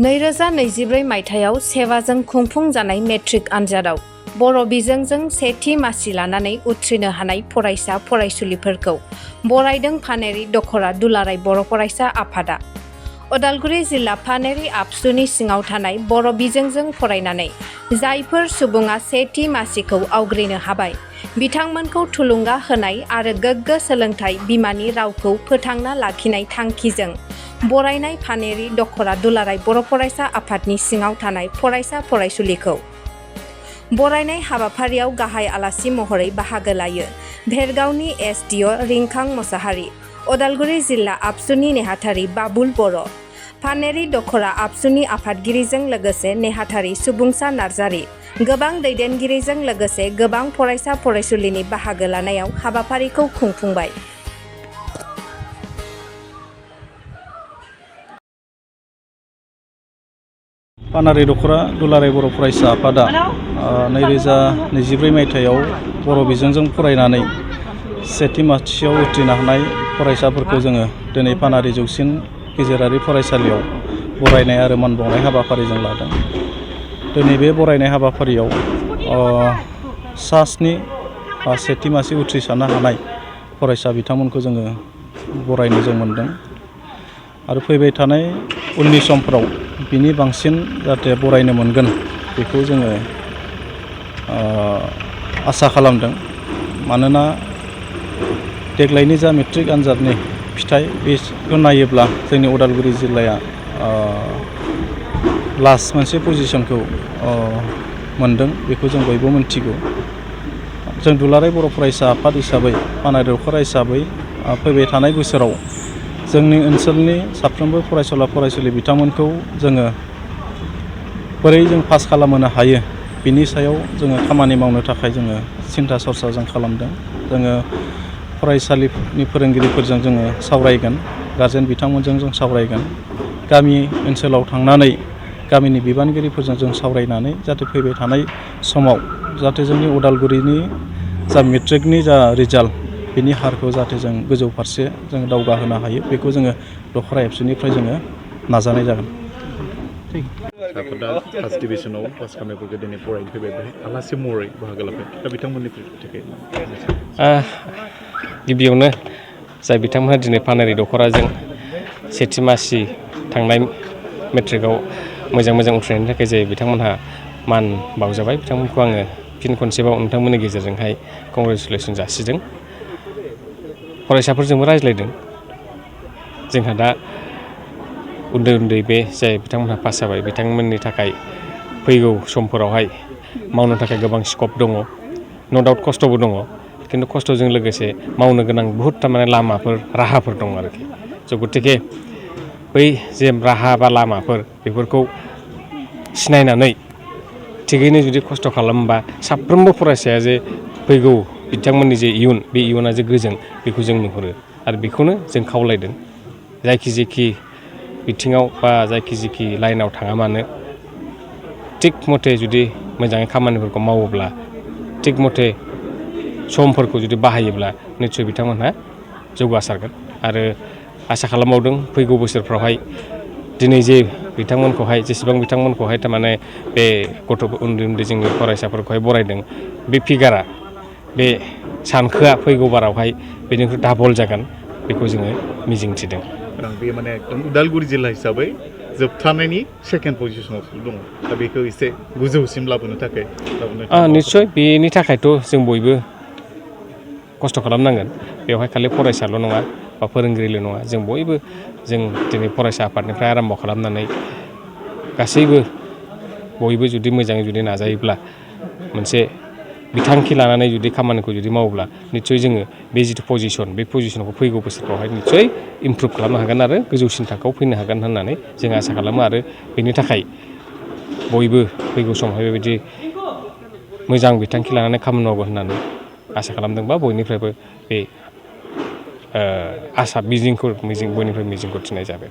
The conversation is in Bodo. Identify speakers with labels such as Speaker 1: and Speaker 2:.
Speaker 1: 2024 मायथाइयाव सेवाजों खुंफुंजानाय मेट्रिक आनजादाव बर' बिजोंजों सेथि मासि लानानै उथ्रिनो हानाय फरायसा फरायसुलिफोरखौ बरायदों पानेरि दख'रा दुलाराय बर' फरायसा आफादा। उदालगुरि जिल्ला पानेरि आबसुनि सिङाव थानाय बर' बिजोंजों फरायनानै जायफोर सुबुङा सेथि मासिखौ आवग्रिनो हाबाय बिथांमोनखौ थुलुंगा होनाय आरो गोग्गो सोलोंथाइ बिमानि रावखौ फोथांना लाखिनाय थांखिजों बरायनाय पानेरि दख'रा दुलाराय बर' फरायसा आफादनि सिङाव थानाय फरायसा फरायसुलिखौ बरायनाय हाबाफारियाव गाहाय आलासि महरै बाहागो लायो भेरगावनि एसडिअ रिंखां मोसाहारि, उदालगुरि जिल्ला आबसुनि नेहाथारि बाबुल बर', पानेरि दख'रा आबसुनि आफादगिरिजों लोगोसे नेहाथारि सुबुंसा नार्जारि, गोबां दैदेनगिरिजों लोगोसे गोबां फरायसा फरायसुलिनि बाहागो लानायाव हाबाफारिखौ खुंफुंबाय।
Speaker 2: पानेरि दख'रा दुलाराय बर' फरायसा आफादा 2024 मायथाइयाव बर' बिजोंजों फरायनानै सेथि मासियाव उथ्रिनो हानाय फरायसाफोरखौ जोङो दिनै पानेरि जौसिन गेजेरारि फरायसालियाव बरायनाय आरो मान बावनाय हाबाफारिजों लादों। दिनै बे बरायनाय हाबाफारियाव सेथि मासि उथ्रिसारनो हानाय फरायसा बिथांमोनखौ जोङो बरायनो जों मोनदों आरो फैबाय थानाय उननि समफोराव बिनि बांसिन जाहाथे बरायनो मोनगोन बेखौ जोङो आसा खालामदों। मानोना देग्लायनि जा मेट्रिक आनजादनि फिथाइ बेखौ नायोब्ला जोंनि उदालगुरि जिल्लाया लास्ट मोनसे पजिशनखौ मोनदों, बेखौ जों बयबो मिन्थिगौ। जों दुलाराय बर' फरायसा आफाद हिसाबै पानेरि दख'रा हिसाबै फैबाय थानाय बोसोराव जोंनि ओनसोलनि साफ्रोमबो फरायसुला फरायसुलि बिथांमोनखौ जोङो बोरै जों पास खालामहोनो हायो बिनि सायाव जोङो खामानि मावनो थाखाय जोङो सिन्था सरसा जों खालामदों। जोङो फरायसालिनि फोरोंगिरिफोरजों जोङो सावरायगोन, गारजेन बिथांमोनजों जों सावरायगोन, गामि ओनसोलाव थांनानै गामिनि बिबानगिरिफोरजों जों सावरायनानै जाहाथे फैबाय थानाय समाव जाहाथे जोंनि उदालगुरिनि जा मेट्रिकनि जा रिजाल्ट बिनि हारखौ जाहाथे जों गोजौ फारसे जों दावगाहोनो हायो बेखौ जोङो दख'रा एबसुनिफ्राय जोङो नाजानाय जागोन।
Speaker 3: आफादा फार्स्ट डिभिजनाव पास खालामनायफोरखौ दिनै फरायनो फैबाय, बेहाय आलासि महरै बाहागो लाबाय। दा बिथांमोननि थाखाय
Speaker 4: गिबियावनो जाय बिथांमोनहा दिनै पानेरि दख'राजों सेथि मासि थांनाय मेट्रिकआव मोजां उथ्रिनायनि थाखाय जाय बिथांमोनहा मान बावजाबाय, बिथांमोनखौ आङो फिन खनसेबाव नोंथांमोननि गेजेरजोंहाय कंग्रेचुलेसन जासिदों। फरायसाफोरजोंबो रायज्लायदों। जोंहा दा उन्दै बे जाय बिथांमोनहा पास जाबाय बिथांमोननि थाखाय फैगौ समफोरावहाय मावनो थाखाय गोबां स्कप दङ, न' डाउट खस्थ'बो दङ, खिन्थु खस्थ'जों लोगोसे मावनो गोनां बहुद थारमाने राहाफोर दङ आरोखि। स' गतिके बै जे राहा बा लामाफोर बेफोरखौ सिनायनानै थिगैनो जुदि खस्थ' खालामोबा साफ्रोमबो फरायसाया जे फैगौ बिथांमोननि जे इयुन, बे इयुना जे गोजों बेखौ जों नुहुरो आरो बेखौनो जों खावलायदों। जायखि बिथिङाव बा जायखि लाइनाव थाङा मानो थिग मथे जुदि मोजाङै खामानिफोरखौ मावोब्ला, थिग मथे समफोरखौ जुदि बाहायोब्ला निस्सय बिथांमोनहा जौगासारगोन आरो आसा खालामबावदों फैगौ बोसोरफ्रावहाय दिनै जे जेसेबां बिथांमोनखौहाय थारमाने बे उन्दै जोंनि फरायसाफोरखौहाय बरायदों, बे फिगारा, बे सानखोआ फैगौ बारावहाय बेनिख्रुइ डाबल जागोन बेखौ जोङो मिजिंथिदों।
Speaker 3: बे माने एकदम उदालगुरि जिल्ला हिसाबै जोबथारनायनि सेकेन्ड पजिशनाव दङ। दा बेखौ एसे गोजौसिम लाबोनो थाखाय
Speaker 4: निस्सय बेनि थाखायथ' जों बयबो खस्थ' खालामनांगोन। बेवहाय खालि फरायसाल' नङा बा फोरोंगिरिल' नङा, जों बयबो दिनै फरायसा आफादनिफ्राय आराम्भ' खालामनानै गासैबो बयबो जुदि मोजाङै जुदि नाजायोब्ला, मोनसे बिथांखि लानानै जुदि खामानिखौ जुदि मावोब्ला निस्सय जोङो बे जिथु पजिशन, बे पजिशनखौ फैगौ बोसोरफ्रावहाय निस्सय इमप्रुभ खालामनो हागोन आरो गोजौसिन थाखोआव फैनो हागोन होननानै जों आसा खालामो आरो बेनि थाखाय बयबो फैगौ समावहाय बेबायदि मोजां बिथांखि लानानै खामानि मावगोन होननानै आसा खालामदोंबा बयनिफ्रायबो बे बयनिफ्राय मिजिंखौ थिनाय जाबाय।